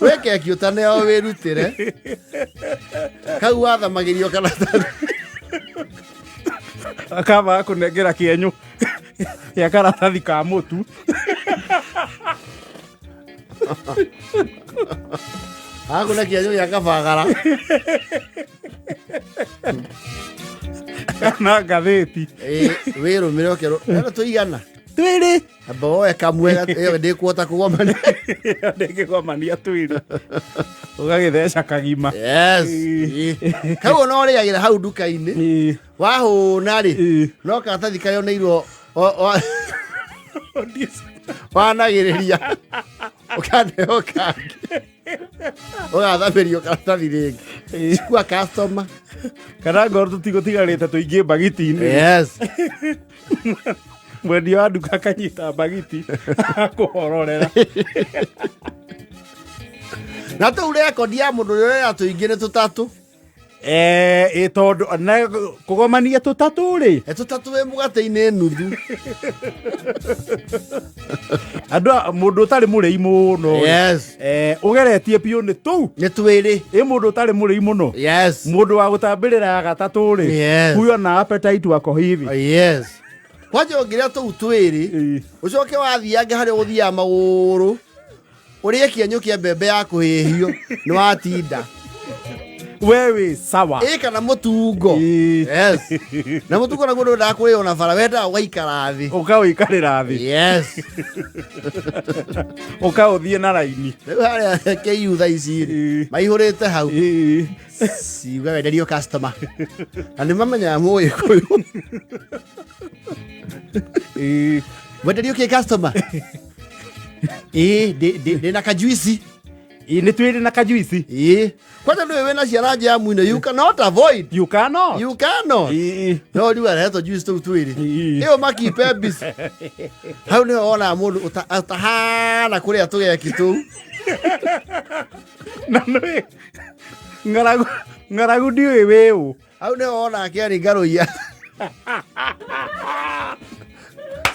We keki ũtaneo wĩrutĩre kau wathamagĩrio karatathi. Akamba kũnengera kĩenyũ gĩa karatathi ka mũtu. Akũne kĩenyũ gĩa kabagara. Kana ngathĩti. Ĩ, wĩrũmĩre ũkerwo ena tũigana. Twĩrĩ. Amba woe kamwe ĩyo ndĩkuhota kũgomania. Ndĩngĩgomania twĩrĩ, ũgagĩtheca kagima. Yes. Ĩ. Kau ona ũrĩagĩra hau nduka-inĩ. Wahũna rĩ, no karatathi karĩa oneirwo wanagĩrĩria ũkaneo kangĩ, ũgathamĩrio karatathi rĩngĩ. Chukua customer. Kana ngoro tũtigũtigarĩte tũingĩ mbagiti-inĩ. Yes. Mwendia wa nduka akanyita mbagiti akũhororera. Na tũu rekondi ya mũndũ ũrĩa ũrĩa tũingĩ nĩ tũtatũ. Ĩ tondũ na kũgomania tũtatũ rĩ. Ĩ tũtatũ wĩ mũgate-inĩ nuthu. Andũ mũndũ ũtarĩ mũrĩi mũno rĩ, Yes. Ũgeretie biũ nĩ tũu. Nĩ twĩrĩ. Ĩ mũndũ ũtarĩ mũrĩi mũno. Yes. Mũndũ wa gũtambĩrĩra ya gatatũ rĩ. Yes. Huyo na appetite wako hivi. Yes. Kwanja ũngĩrĩa tũu twĩrĩ, ũcoke wathiange harĩa ũgũthiaga magũrũ, ũrĩe kĩenyũ kĩa mbembe ya kũhĩhio, nĩ watinda. We wĩ sawa. Ĩ kana mũtungo. Yes. Na mũtungo naguo ndwendaga kũrĩo na bara, wendaga ũgaikara thĩ. Ũkaũikarĩra thĩ. Yes. Ũkaũthiĩ na raini. Rĩu harĩa KU thaa ici rĩ, maihũrĩte hau. Ciuga wenderio customer. Na nĩ mamenyaga mũgĩkũyũ. Wenderio kĩ customer? Ĩ, ndĩ na kajuici. Ĩ, nĩ twĩrĩ na kajuici. Ĩ. Kwanza ndũĩ wĩna ciana njamu-inĩ, you cannot avoid. You cannot. You cannot. Ĩ. No rĩu arehetwo juice tũu twĩrĩ. Ĩyo makipe busy. Hau nĩho wonaga mũndũ ũtahana kũrĩa tũgeki tũu. Na nĩ ng'aragu, ng'aragu ndiũĩ wĩ ũ. Hau nĩho wonaga kĩarĩ ngarũiya.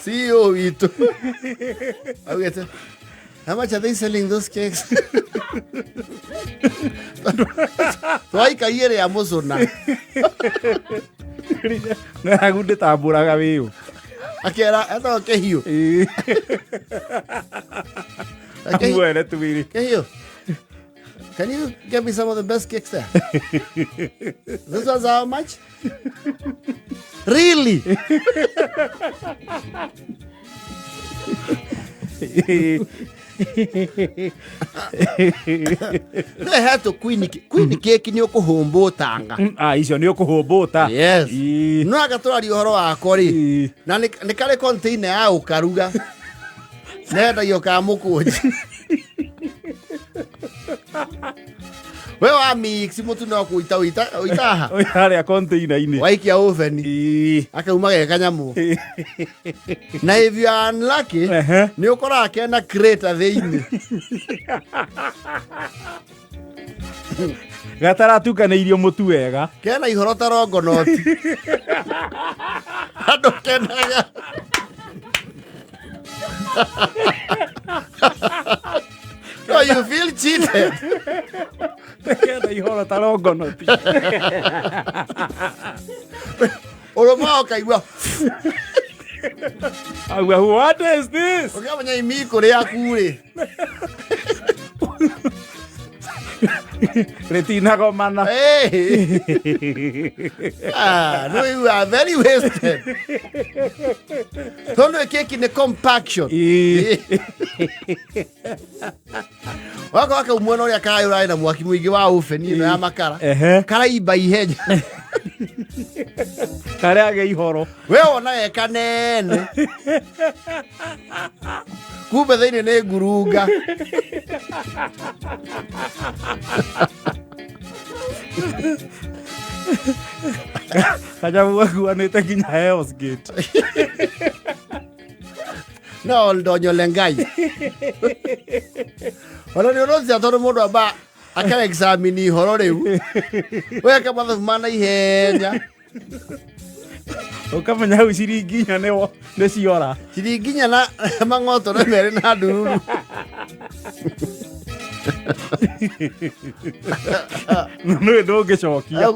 CEO witũ. Augĩte, "How much are they selling those cakes?" Twaikarie rĩa mũcũna. Ng'aragu ndĩtambũraga wĩ ũ. Akera etagwo Kĩhiũ. Amuere twĩrĩ. Kĩhiũ. Can you get me some of the best cakes there? This one's how much? Really? No ĩhetwo queen queen cake nĩ ũkũhũmbũtanga. Ah, icio nĩ ũkũhũmbũta. Yes. No anga tũraria ũhoro wakwa rĩ, na nĩ karĩ container ya ũkaruga. Nendagio ka mũkũnji. We wa mix mũtu no kũita ũita ũitaha. Harĩa container-inĩ. Waikia oven. Akauma ge kanyamũ. Na if you are unlucky, nĩ ũkoraga kena crater thĩinĩ. Gataratukanĩirio mũtu wega. Kena ihoro ta rongonoti. Andũ kenaga. No, you feel cheated. Kena ihoro ta rongonoti. Ũrũma ũkaigua. Auga, what is this? Ũkĩamenya imiko rĩaku rĩ. Rĩtinagomana. Hey. Ah, no, you are very wasted. Tondũ keki nĩ compaction. Wako wakaumwo na ũrĩa kayũ ũrarĩ na mwaki mũingĩ wa oven ĩno ya makara. Karaimba ihenya. Karĩa ge ihoro. We wona ge kanene. Kumbe thĩinĩ nĩ ngurunga. Kanyamũ gakuanĩte nginya Hell's Gate. No ndonyo lengai. Ona nĩ ũrũthia tondũ mũndũ amba aka examine ihoro rĩu. Weka mathabu ma naihenya. Ũkamenya hau ciringi 4 nĩ ciora. Ciringi 4 na mang'otore merĩ na ndururu. Nĩ ndũngĩcokia.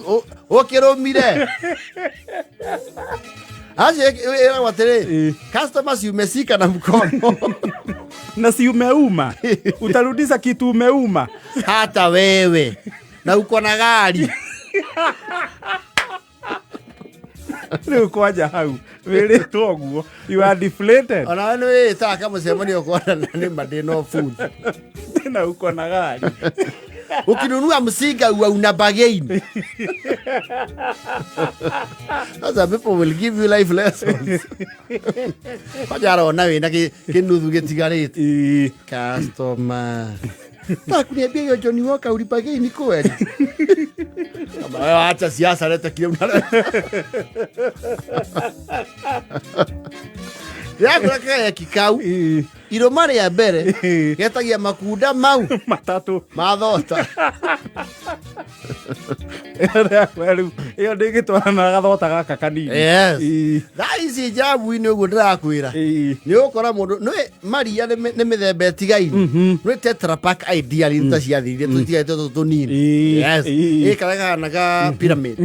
Ũkĩrũmire acio ĩragwo atĩrĩ, customers umesika na mkono. Na si umeuma, utarudisha kitu umeuma. Hata wewe na uko na gari. Rĩu kwanja hau wĩrĩtwo ũguo, you are deflated. Onawe nĩ wĩĩtaga kamũcemanio kuona na nĩ ma ndĩ no food. Na uko na gari. Ukinunua msinga ua una bargain. Sasa people will give you life lessons. Kwanja arona wĩna kĩnuthu gĩtigarĩte. Customer. Nataka kuniambia hiyo Johnny Walker ulibagaini kweli? Kama wewe acha siasa, leta kile unaleta. Ndĩrakora kageki kau irũma rĩa mbere getagia makunda mau 3 mathota. Rĩu ĩyo ndĩngĩtwarana na gathota gaka kanini. Yes. Thaa ici njabu-inĩ ũguo ndĩrakwĩra, nĩ ũgũkora mũndũ nĩ maria nĩ mĩthemba ĩtigaine. Nĩ Tetra Pak ideally nĩ ta ciathirire, tũtigaite tũtũ tũnini. Yes. Ĩ karĩa kahana ka pyramid.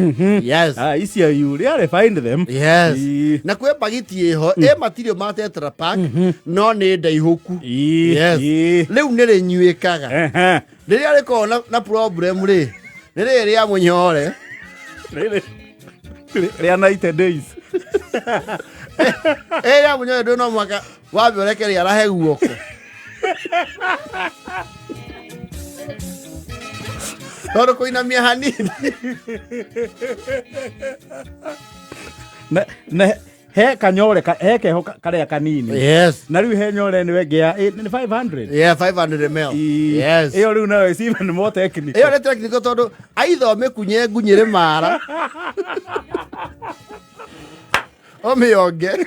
Yes. Ah, icio you really find them. Yes. Na kwĩ mbagiti ĩho ĩ matirio ma Tetra Pak no nĩ ndaihũku. Yes. Rĩu nĩ rĩnyuĩkaga. Rĩrĩa rĩkoragwo na problem rĩ, nĩ rĩrĩ rĩa mũnyore. Rĩrĩ rĩa 90 days. Ĩ rĩa mũnyore ndũ no mwaka wambe ũreke rĩarahe guoko. Tondũ kũinamia hanini. Na he kanyore he keho karĩa kanini. Yes. Na rĩu he nyore nĩ ĩngĩ ya nĩ 500. Yeah, 500 ml. Yes. Ĩyo rĩu nayo is even more technical. Ĩyo nĩ technical tondũ aitha ũmĩkunye ngunyĩre mara. Ũmĩonge.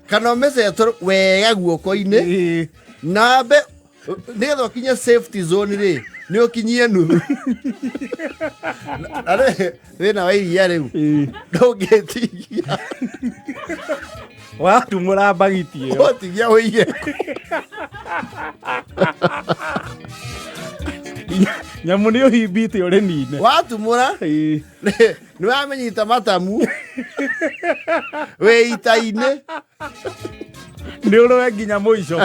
Kana ũmĩcetũre wega guoko-inĩ. Nambe nĩgetha ũkinye safety zone rĩ, nĩ ũkinyie nuthu. Na rĩ thĩna wa iria rĩu ndũngĩtigia. Watumũra mbagiti ĩyo. Ũtigia ũige. Nyamũ nĩ ũhimbĩte ũrĩnine. Watumũra nĩ wamenyita matamu wĩ ita-inĩ. Nĩ ũrũe nginya mũico.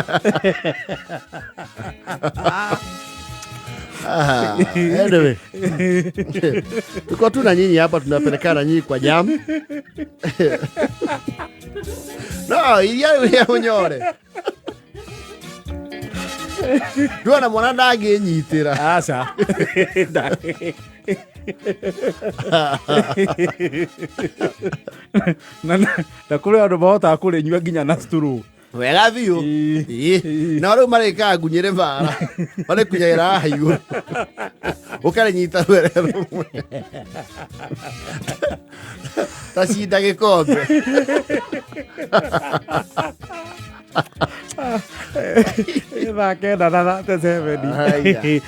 Anyway, tuko tu na nyinyi hapa, tunapelekana nyinyi kwa jam. No iria rĩu rĩa mũnyore nduona mwana ndangĩnyitĩra. Aca. Na kũrĩ andũ mahotaga kũrĩnyua nginya na straw. Wega biũ. Ĩĩ. Na rĩu marĩkaga ngunyĩre mara, marĩkunyagĩra haha igũrũ, ũkarĩnyita rwere rũmwe ta cinda gĩkombe. Thaa 9 na 37. Haya.